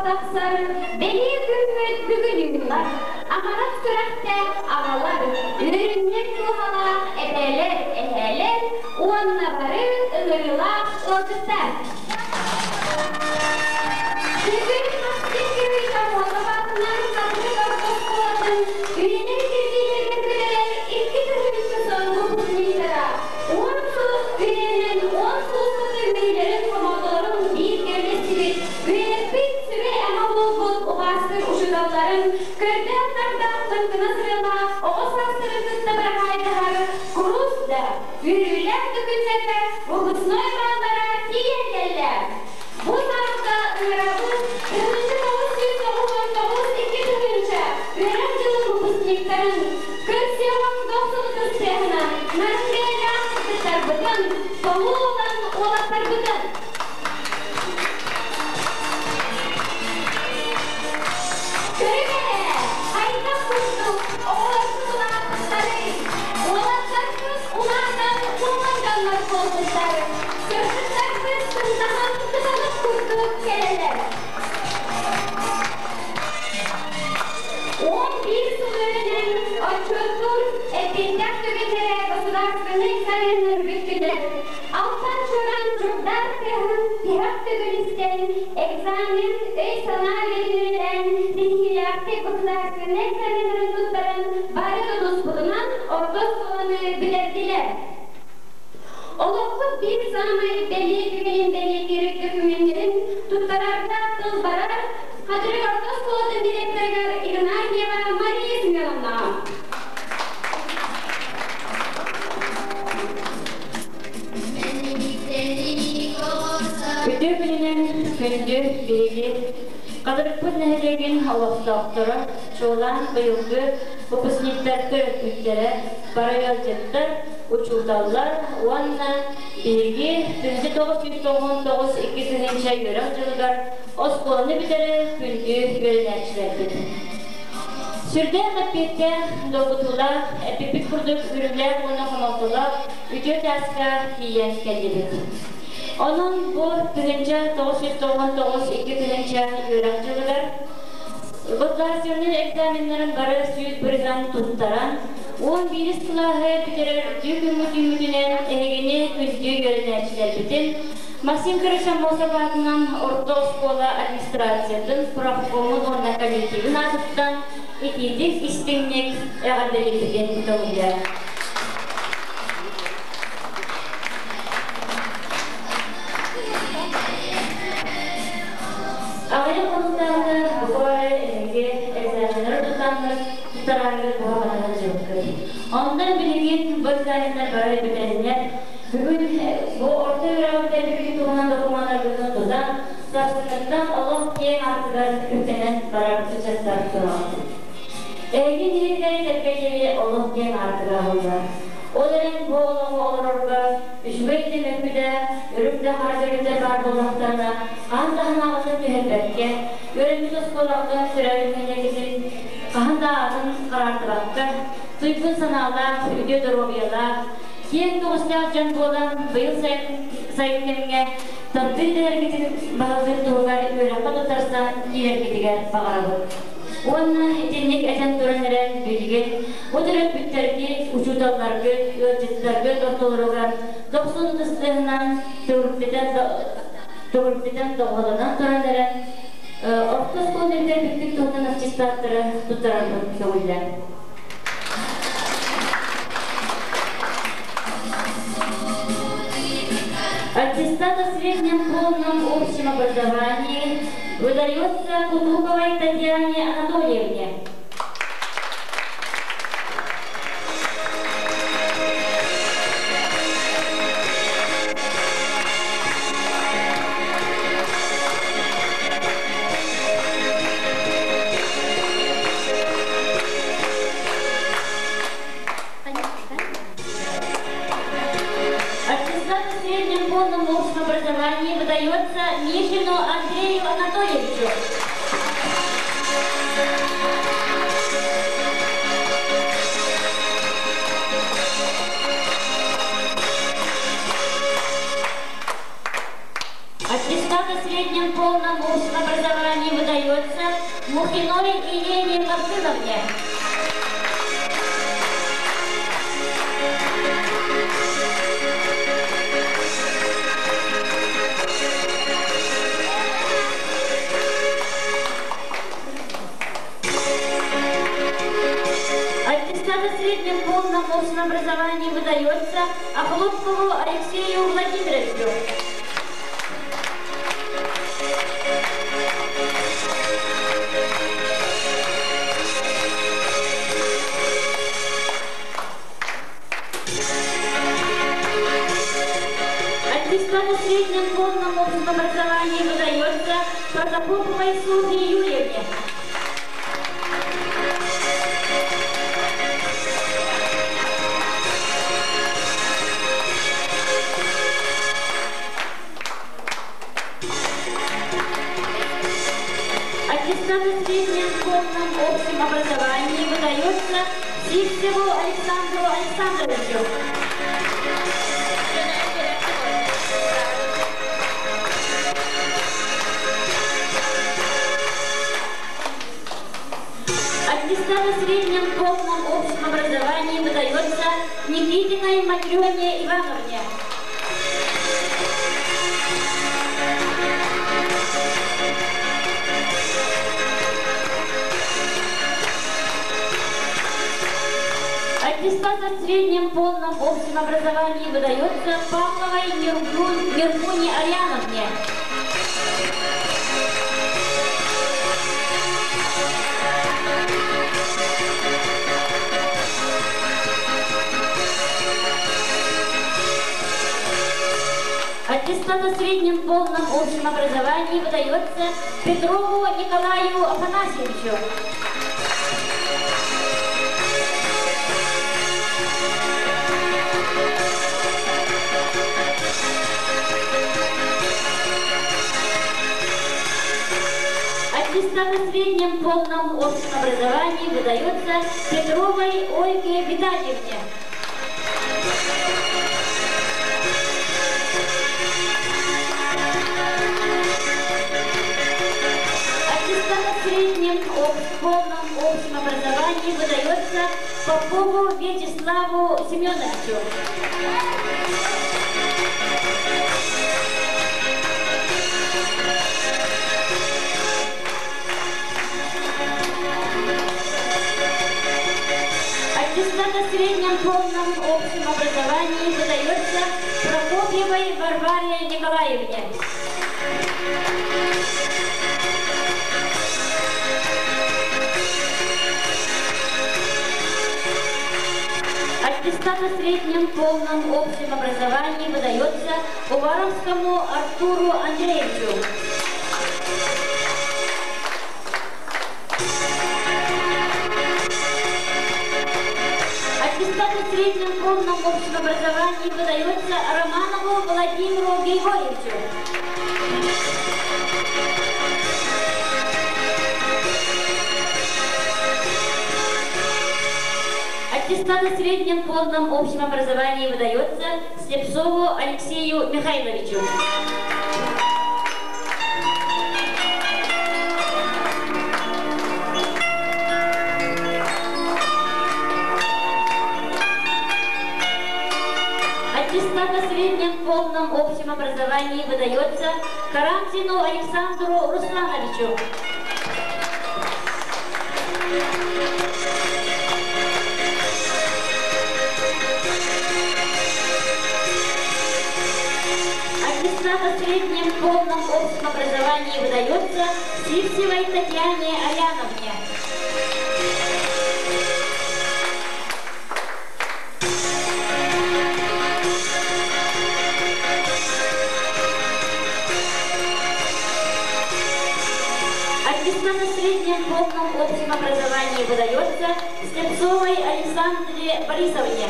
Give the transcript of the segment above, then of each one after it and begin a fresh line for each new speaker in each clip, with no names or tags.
Тахсар бэлиэ күммүт бүгүн ыытыллар. Амарах сүрэхтээх аҕалар, үөрүнньэҥ дууһалаах эбээлэр, эһээлэр уонна бары ыҥырыылаах ыалдьыттар. Бүгүн Максим Кириллович Аммосов аатынан Хатырык орто оскуолатын үйэнэн кирбиилэргэ бүтэрэр 2 тыһыынча сыл выпускниктара 10 сыл үйэнэн 10 сыл устата үөрүүлэрин хомолтолорун бииргэ үллэстибит Үөрэппит сүбэ-ама буолбут убаастыыр учууталларын, көрдөөх-нардаах лыҥкынас ырыалаах оҕо саастарын кытта быраһаайдаһар курус да, үөрүүлээх да күннэргэ выпускной бааллара тиийэн кэллэ. Бу сааска ыҥырабыт 1999 2 тыһыынча үөрэх дьылын выпускниктарын, көрсүөҕүҥ дохсун ытыс тыаһынан нарын бэйэлээх кыргыттарбытын, толуу ылан уолаттарбытын. Көрүҥ эрэ, хайдах курдук оҕолорбут улааппыттарый? Уолаттарбыт улаатан улахан дьоннор буолбуттар. Кыргыттарбыт сымнаҕас кыталык курдук кэлэлэр. 11 сыл үөрэнэн отчуоттуур эппиэттээх түгэннэрэ государственнай экзаменнар бүттүлэр. Алтан чуораан чугдаар тыаһын тиһэх төгүл истэн, экзамен өй-санаа үлэтин ситиһиилээхтик государственнай экзаменнарын туттаран бары тутуспутунан орто оскуоланы бүтэрдилэр. Олохпут биир саамай бэлиэ түгэнин бэлиэтиир дөкүмүөннэрин туттарарга тыл барар Хатырык орто оскуолатын директорыгар Игнатьева Мария Семеновнаҕа.
Үтүө күнүнэн күндү биһиги Хатырыкпыт нэһилиэгин олохтоохторо, чуолаан быйылгы выпускниктар төрөппүттэрэ, бары ыалдьыттар, учууталлар уонна биһиги 1999 2 тыһыынча үөрэх дьылыгар оскуоланы бүтэрэр күндү үөрэнээччилэрбит. Сүрдээх эппиэттээх, долгутуулаах, эппиппит курдук үрүлээх уонна хомолтолоох үтүө чааска тиийэн кэллибит. Онон бу 1999 2 тыһыынча үөрэх дьылыгар государственнай экзаменнарын бары 100% туттаран, 11-ис кылааһы бүтэрэр үтүө күммүт үүммүтүнэн эһигини күндү үөрэнээччилэрбитин Максим Кирович Аммосов аатынан орто оскуола администрациятын, профкомун уонна коллективын аатыттан итиитик истиҥник эҕэрдэлиибитин көҥүлэ. Аҕыйах хонуктааҕыта бука эһиги экзаменнары туттаҥҥыт туттарааргыт буһа-хата сылдьыбыккыт. Онтон билигин бу экзаменнар бары бүтэннэр, бүгүн бу орто үөрэҕи бүтэрбиккит туһунан докумуоннаргытын тутан, сарсыҥҥыттан олох киэҥ аартыгар үктэнэн барар ыччаттар тураҕыт. Эһиги биһиги кэргэннэри олох киэҥ аартыга аһыллар. Ол эрэн бу олоҕу олорорго үчүгэй да мөкү да, үрүҥ да хара дьөлүтэ баар буоллахтарына, хаһан да санааҕытын түһэрбэккэ, үөрэммит оскуолаҕытын төрөөбүт нэһилиэккитин хаһан да аатын хараардыбакка, туйгун санаалаах, үтүө доруобуйалаах, киэҥ көҕүстээх дьон буолан, быйыл сайын, сайын кэмҥэ таптыыр идэлэргитин баһылыыр туһугар үөрэххэ туттарсан киирэргитигэр баҕарабыт. Уонна итинник этэн туран эрэн билигин бу төрөппүттэргит, учууталларгыт, ыалдьыттаргыт ортолоругар дохсун ытыстыһынан төгүрүктэтэн доҕуһаланан туран эрэн орто оскуола бүтэрбиккит туһунан аттестаттары туттарарбыт көҥүллэр. Аттестат о среднем полном общем образовании выдается Кутуковой Татьяне Анатольевне. Аттестат о среднем полном общем образовании выдается Мишину Андрею Анатольевичу. Аттестат о среднем полном общем образовании выдается Мухиной Елене Мартыновне. Аттестат о среднем полном общем образовании выдается Охлопкову Алексею Владимировичу. Аттестат о среднем полном общем образовании выдается Протопоповой Софье Юрьевне. Аттестат о среднем полном общем образовании выдается Сивцеву Александру Александровичу. Аттестат о среднем полном общем образовании выдается Никитиной Матрёне Ивановне. Аттестат о среднем полном общем образовании выдается Павловой Нюргуне Ариановне. Аттестат о среднем полном общем образовании выдается Петрову Николаю Афанасьевичу. Аттестат о среднем полном общем образовании выдается Петровой Ольге Витальевне. Аттестат о среднем полном общем образовании выдается Попову Вячеславу Семеновичу. Аттестат о среднем полном общем образовании выдается Прокопьевой Варваре Николаевне. Аттестат о среднем полном общем образовании выдается Уваровскому Артуру Андреевичу. Аттестат о среднем полном общем образовании выдается Романову Владимиру Григорьевичу. Аттестат о среднем полном общем образовании выдается Слепцову Алексею Михайловичу. Аттестат о среднем полном общем образовании выдается Карамзину Александру Руслановичу. Аттестат о среднем полном общем образовании выдается Сивцевой Татьяне Аляновне. Аттестат о среднем полном общем образовании выдается Слепцовой Александре Борисовне.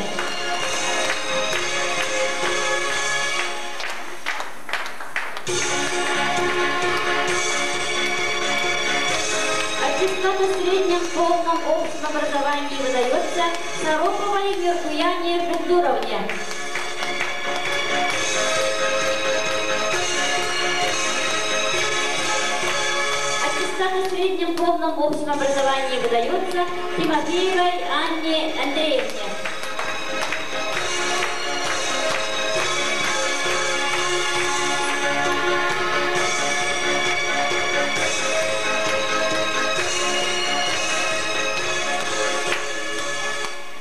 Аттестат о среднем полном общем образовании выдается Сароповой Меркуяне Бендуровне. аттестат о среднем полном общем образовании выдается Тимофеевой Анне Андреевне.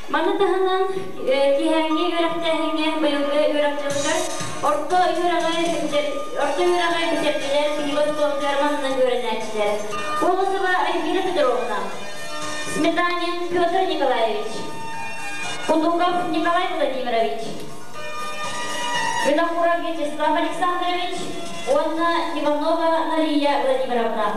Маны таһынан киһээҥҥи үөрэхтээһиҥҥэ быйылгы үөрэх дьылыгар орто үөрэҕи орто үөрэҕи бүтэрдилэр биһиги оскуолатыгар манна үөрэнээччилэр. Колосова Альбина Петровна, Сметанин Петр Николаевич, Кутуков Николай Владимирович, Винокуров Вячеслав Александрович уонна Иванова Мария Владимировна.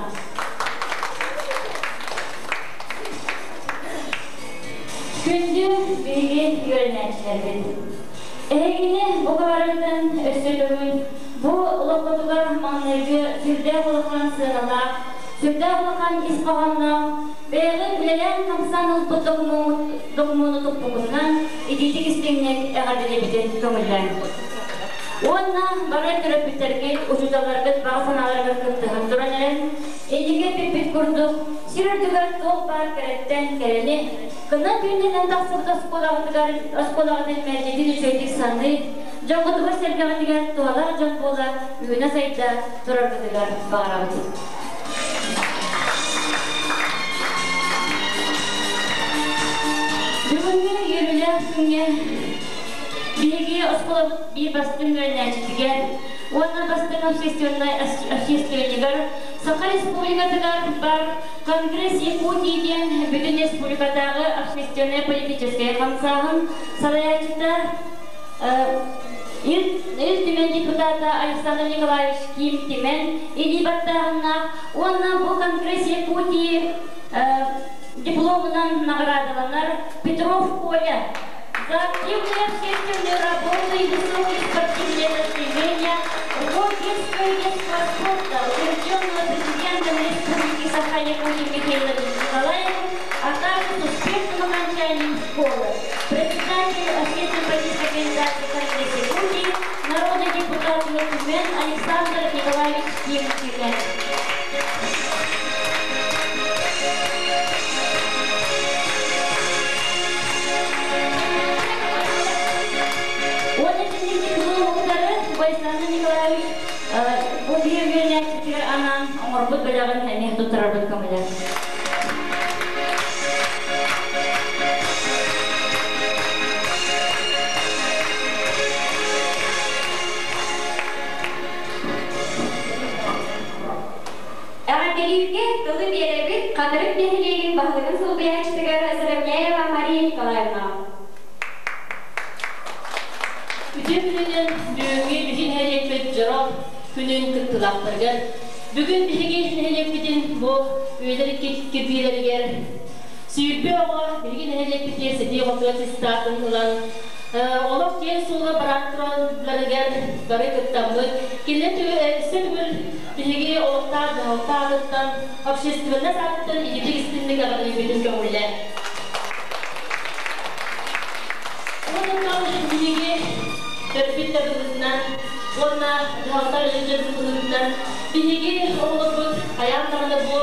Күндү биһиги үөрэнээччилэрбит! Эһигини бу барытын өссө төгүл бу олоххутугар маҥнайгы сүрдээх улахан сыаналаах, сүрдээх улахан ис хоһоонноох, бэйэҕит үлэлээн-хамсаан ылбыт докумуону туппуккутунан итиитик-истиҥник эҕэрдэлиибитин көҥүллээҥ. Уонна бары төрөппүттэргит, учууталларгыт баҕа санааларыгар кыттыһан туран эрэн, инники эппиппит курдук, Сир үрдүгэр туох баар кэрэттэн кэрэни, кына түүннэнэн тахсыбыт оскуолаҕытыгар оскуолаҕытын мэлдьитин үчүгэйдик саныы, дьоҥҥутугар-сэргэҕитигэр туһалаах дьон буола үүнэ-сайда тураргытыгар баҕарабыт. Бүгүҥҥү үөрүүлээх күҥҥэ биһиги оскуолабыт биир бастыҥ үөрэнээччитигэр уонна бастыҥ общественнай общественнигар Саха Республикатыгар баар Конгресс Якутии диэн бүтүн республикатааҕы общественнай-политическай хамсааһын салайааччыта Ил, Ил Түмэн депутата Александр Николаевич Ким Түмэн илии баттааһыннаах уонна бу Конгресс Якутии дипломунан наҕараадаланар Петров Коля за активную общественную работу и высокие спортивные достижения в детского и детского спорта, утвержденного президентом Республики Саха-Якутия Михаилом Николаевым, а также с успешным окончанием школы. Председатель общественно-политической организации Конгресс Якутии, народный депутат Ил Түмэн Александр Николаевич Ким Түмэн. Уонна итинник утары Александр Николаевич бу биир үөрэнээччитигэр анаан оҥорбут бэлэҕин эмиэ туттарарбыт көҥүлэ.
Эҕэрдэлииргэ тылы биэрэбит Хатырык нэһилиэгин баһылыгын солбуйааччытыгар Заровняева Мария Николаевна.
Үтүө күнүнэн бүгүҥҥү биһи нэһилиэкпит дьоро күнүн кыттыылаахтарыгар бүгүн биһиги нэһилиэкпитин бу үйэлэр кирбиилэригэр 20 оҕо биһиги нэһилиэкпитигэр сэтии оҕотугар аттестатын ылан олох киэҥ суола бараан туралларыгар бары кыттаммыт кинилэр өссө төгүл биһиги олохтоох дьаһалта аатыттан общественность аатыттан ититик истинник эҕэрдэлиирбитин көҥүллээ. Онон биһиги төрөппүт быһыытынан уонна дьаһалта үлэһиттэр быһыытынан биһиги оҕолорбут хайаан даҕаны бу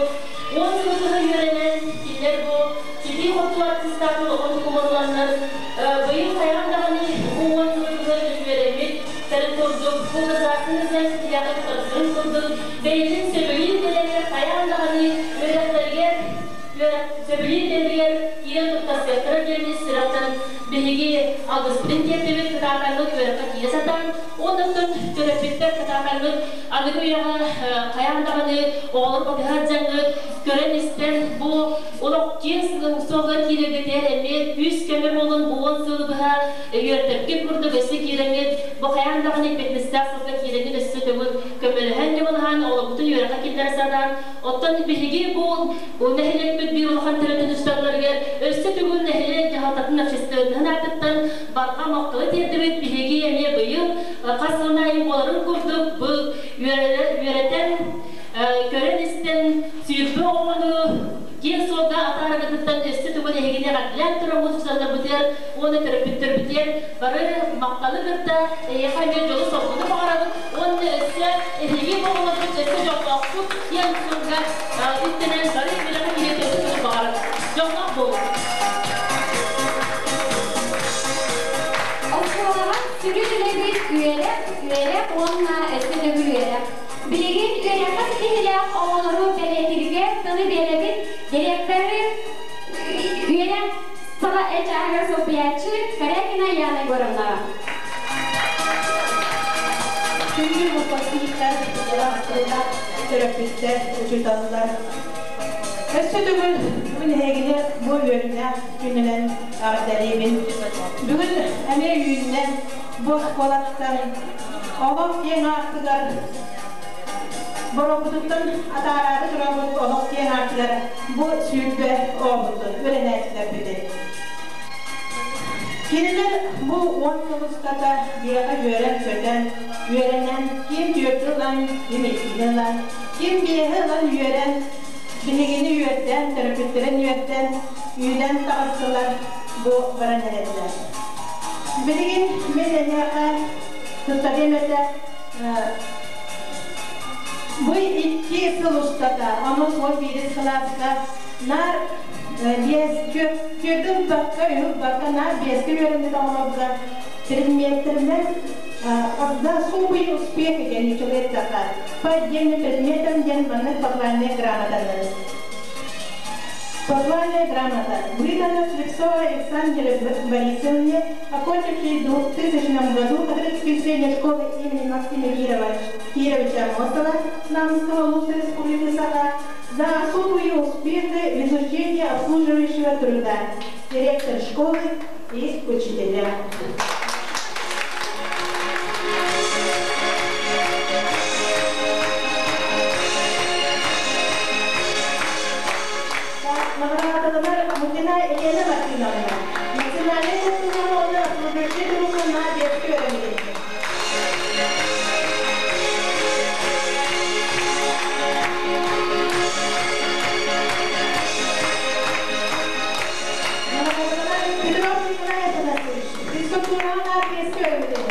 10 сылы быһа үөрэнэн кинилэр бу ситии-хотуу аттестатын оҕо докумуоннаннар быйыл хайаан даҕаны бу 10 сылы быһа үөрэммит тэрин курдук бу государственный ситиэҕэ туттарсарын курдук бэйэтин сөбүлүүр идэлэригэр хайаан даҕаны үөрэхтэригэр сөбүлүүр идэлэригэр киирэн туттарсыахтара диэн ис сүрэхтэн биһиги алгыспытын тиэрдэбит кытаатаҥҥыт үөрэххэ киирэ сатаан уоннаттан төрөппүттэр кытаатаҥҥыт аныгы үйэҕэ хайаан даҕаны оҕолор батыһар дьаҥҥыт көрөн-истэн бу олох киэҥ суолга киирэргитигэр эмиэ күүс-көмө буолун бу 10 сылы быһа үөрэтэргит курдук өссө киирэҥҥит бу хайаан даҕаны эппиэтинэстээх сылга киирэҥҥит өссө төгүл көмөлөһөн ньымалаһан олохпутун үөрэххэ киллэрэ сатаан оттон биһиги бу нэһилиэкпит биир улахан төрөтүн учууталларыгар өссө төгүл нэһилиэк дьаһалтатын общественноһын аатыттан барҕа махталы тиэрдибит биһиги эмиэ быйыл хас сылын аайы буоларын курдук бу үөрэтэн көрөн-истэн 20 оҕону киэҥ суолга атаарыгытыттан өссө төгүл эһигини эҕэрдэлээн тураммыт учууталларбытыгар уонна төрөппүттэрбитигэр бары махталы кытта эһиэхэ эмиэ дьолу-соргуну баҕарабыт уонна өссө эһиги оҕолорбут өссө дьоллоохтук киэҥ суолга. Маҥнайгыга үктэнэн бары үөрэххэ киириэххэ баҕарабыт. Дьоллоох буолуҥ!
Оскуолаҕа сүрүн үлэбит үөрэх, үөрэх уонна өссө төгүл үөрэх. Билигин үөрэххэ ситиһиилээх оҕолору бэлиэтииргэ тылы биэрэбит директоры үөрэх саҕа чааһыгар солбуйааччы Корякина Яна Егоровнаҕа.
Күндү выпускниктар, төрөппүттэр, учууталлар. Өссө төгүл бүгүн эһигини бу үөрүүлээх күнүнэн эҕэрдэлиибин. Бүгүн эмиэ үүннэ бу оскуолаттан олох киэҥ аартыгар боруоккутуттан атаараары турабыт олох киэҥ аартыгар бу 20 оҕобутун, үөрэнээччилэрбитин. Кинилэр бу 10 сыл устата биһиэхэ үөрэн-көтөн, үөрэнэн, ким түөрдү ылан, ким иккини ылан, ким биэһи ылан үөрэн, биһигини үөрдэн, төрөппүттэрин үөрдэн, үүнэн таҕыстылар, бу баран эрэллэр. Билигин мин эһиэхэ туттарыам этэ бу 2 сыл устата, онус 11-ис кылааска наар биэс түөрдү ылбакка, үһү ылбакка, наар биэскэ үөрэммит оҕолорго предметтэринэн за особые успехи диэн человек по отдельным предметам диэн маннык похвальная грамотаны. Похвальная грамота выдана Слепцовой Александре Борисовне, окончившей в 2000 году Хатырыкскую среднюю школу имени Максима Кировича Амосова Намского улуса Республики Саха, за особые успехи в изучении обслуживающего труда, директор школы и учителя. Наградалар Мутина Елена Мартыновна. Национальный культурный обслуживающий труд на детской үөрэммитэ. Наградалар Петров Николай Афанасьевич. Физкультура на детской үөрэммитэ.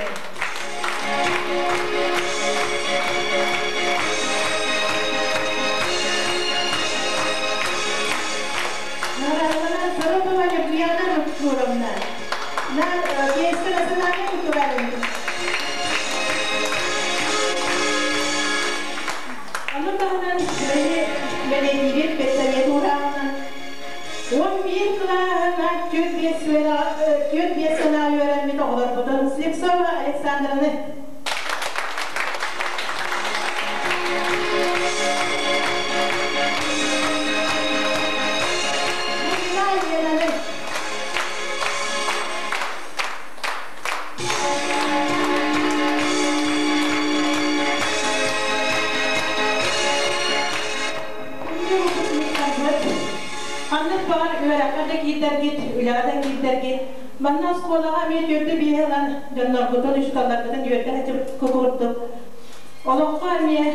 Наградалар Сорокова Юлиана Максуровна. На детской национальной культуральной. Ону таһынан бэлиэтиибит педсовет уурааҕынан 11 кылааһына 4-5 сана үөрэммит оҕолорбутун Слепцова Александраны, Мутина Еленаны, Күндү выпускниктарбыт, ханнык баҕар үөрэххэ да киирдэргит, үлэҕэ да киирдэргит, манна оскуолаҕа эмиэ түөртү биэһи ылан дьонноргутун, учууталларгытын үөрдэ курдук. Олоххо эмиэ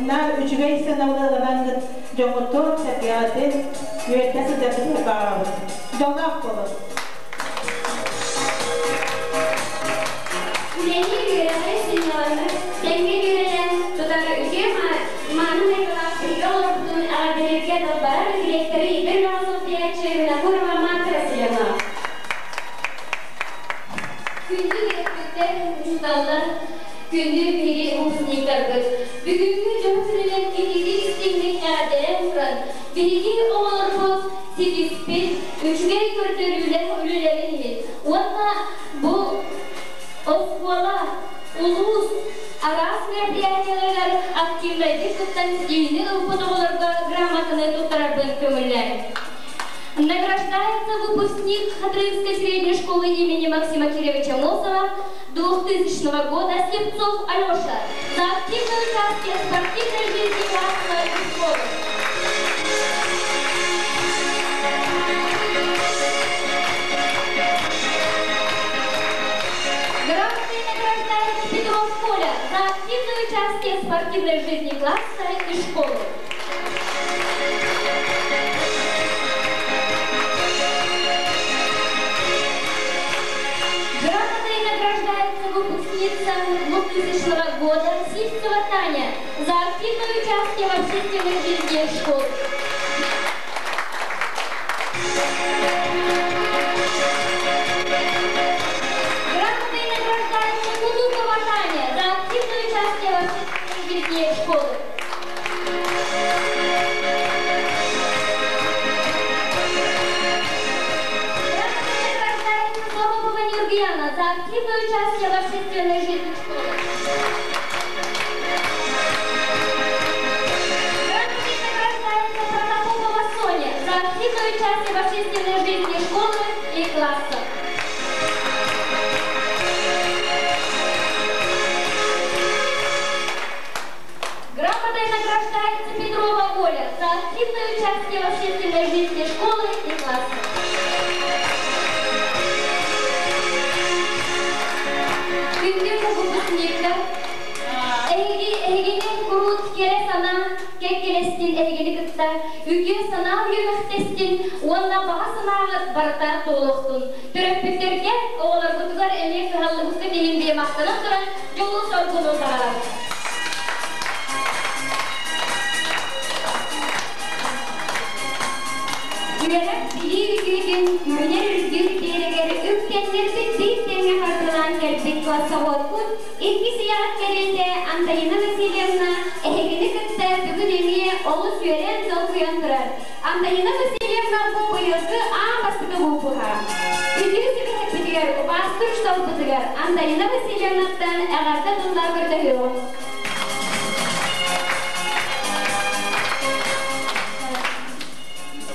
наар үчүгэй сыанабылы ыланаҥҥыт дьоҥҥутун, сэргэҕитин үөрдэ сылдьаргытыгар баҕарабыт. Дьоллоох буолун!
Үлэни, үөрэҕи, сынньалаҥы тэҥҥэ үөрэнэн тутар үтүө мааны майгылаах биһиги оҕолорбутун эҕэрдэлииргэ далбарар дириэктэри иитэр үлэҕэ солбуйааччы Винокурова Марта Васильевна. Күндү төрөппүттэр, учууталлар, күндү биһиги выпускниктарбыт. Бүгүҥҥү дьоһун күнүнэн итиитик истиҥник эҕэрдэлээн туран, биһиги оҕолорбут ситиспит үчүгэй көрдөрүүлэр үлэлэрин иһин уонна бу оскуола, улуус араас мероприятияларыгар активнайдык кыттан ситиһиини ылбыт оҕолорго грамотаны туттарарбын көҥүллээҥ. Награждается выпускник Хатырыкской средней школы имени Максима Кировича Амосова 2000 года Слепцов Алеша за активное участие в спортивной жизни класса и школы. Грамотой награждается Петров Коля за активное участие в спортивной жизни класса и школы. Грамотой награждается выпускница 2000 года Сивцева Таня за активное участие в в общественной жизни школы. Грамотой награждается Кутузова Таня за активное участие в общественной жизни школы. Грамотой награждается Соломова Нюргияна за активное участие в общественной жизни школы. Грамотой награждается Протопопова Соня за активное участие в общественной жизни школы и класса. Грамотой награждается Петрова Оля за активное участие в общественной жизни школы и класса. Күндү выпускниктар, эһиги эһигини куруут кэрэ санаа кэккэлэстин, эһигини кытта үтүө санаа үөмэхтэстин уонна баҕа санааҕыт барыта туолуохтун. Төрөппүттэргэ оҕолоргутугар эмиэ кыһаллыбыккыт иһин диэн махтанан туран дьолу-соргуну баҕарабыт.
Үөрэх билии үтүөтүн үүнэр үрдүк биэрэгэр үктэннэрбит биир тэҥҥэ хардылаан кэлбит классоводпут иккис ыйаҕыт кэриэтэ Антонина Васильевна эһигини кытта бүгүн эмиэ олус үөрэн долгуйан турар. Антонина Васильевна бу быйылгы аан бастакы выпуһа. Үтүө сүбэһиппитигэр, убаастыыр учууталбытыгар Антонина Васильевнаттан эҕэрдэ тыллаах көрдөһүөҕүҥ.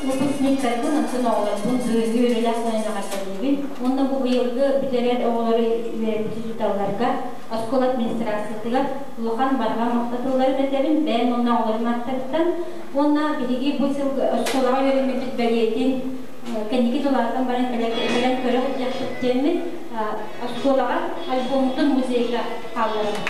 Выпускниктарбын, онтон оҕолорбун бүгүҥҥү үөрүүлээх күнүн эҕэрдэлиибин. Уонна бу быйылгы бүтэрэр оҕолору үөрэппит учууталларга, оскуола администрациятыгар улахан барҕа махтал тылларын этэбин, бэйэм уонна оҕолорум ааттарыттан. Уонна биһиги бу сыл оскуолаҕа үөрэммиппит бэлиэтин кэнники тулаатан баран кэлэн көрө сылдьыахпыт диэммит оскуолаҕа альбоммутун музейга хаалларабыт.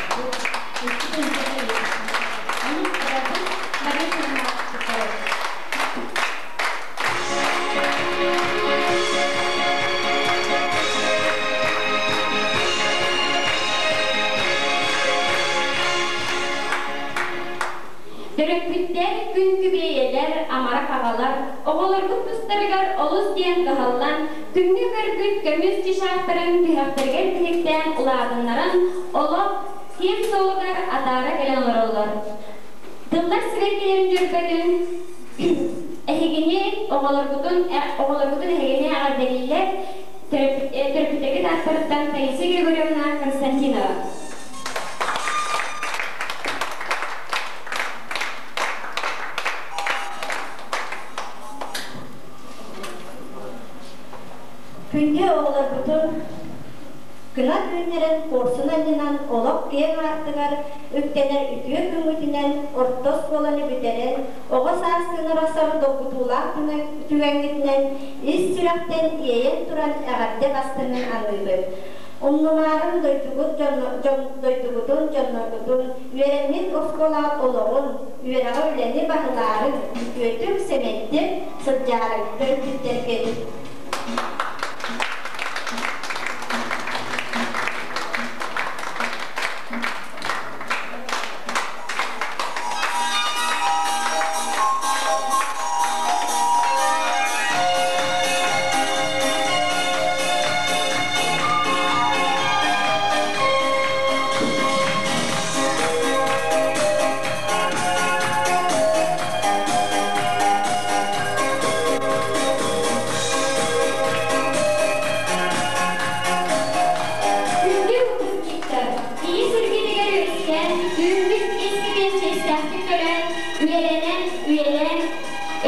Төрөппүттэр, күн күбэйэлэр, амарах аҕалар, оҕолоргут тустарыгар олус диэн кыһаллан, күҥҥэ көрбүт көмүс чычаахтарын түһэхтэригэр тиһиктээн улаатыннаран, олох киэҥ суолугар атаара кэлэн олороллор. Тыллар сибэккилэрин дьөрбөтүн эһигини оҕолоргутун оҕолоргутун эһигини эҕэрдэлииллэр төрөппүттэргит ааттарыттан Таисия Григорьевна Константинова.
Күндү оҕолорбутун кынат үүннэрэн, куорсун анньынан олох киэҥ аартыгар үктэнэр үтүө күҥҥүтүнэн орто оскуоланы бүтэрэн, оҕо сааскын арахсар долгутуулаах түгэҥҥитинэн ис сүрэхтэн иэйэн туран эҕэрдэ бастыҥын аныыбыт. Умнумаарыҥ дойдугут дьон, дойдугутун, дьонноргутун, үөрэммит оскуолаҕыт олоҕун, үөрэҕи үлэни баһылаарыҥ, үтүөтүк, сэмэйдик сылдьаарыҥ, төрөппүттэргит.
Күндү выпускниктар, киһи сүргэтигэр үөскээн, үүммүт ис кэбиэн чиэстээхтик көрөн, үөрэнэн, үйэлээн,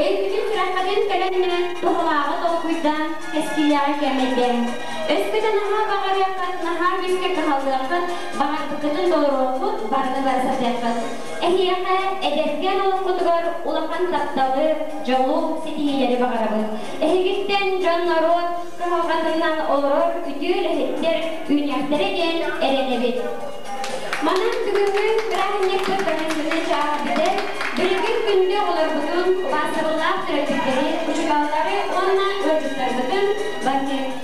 өйгүтүн сүрэххитин төлөннөөн, туһалааҕы толкуйдаан, кэскиллээҕи кээмэйдээн. Өскөтө наһаа баҕарыаххыт, наһаа күүскэ кыһаллыаххыт, баҕарбыккытын толоруоххут, барыны бары сатыаххыт. Эһиэхэ эдэркээн олоххутугар улахан тапталы, дьолу, ситиһиилэри баҕарабыт. Эһигиттэн дьон-норуот кыһалҕатынан олорор үтүө үлэһиттэр үүнүөхтэрэ диэн эрэнэбит. Манан бүгүҥҥү бырааһынньыкпыт торжественнай чааһа бүтэр. Билигин күндү оҕолорбутун, убаастабыллаах төрөппүттэри, учууталлары уонна ыалдьыттарбытын банкекка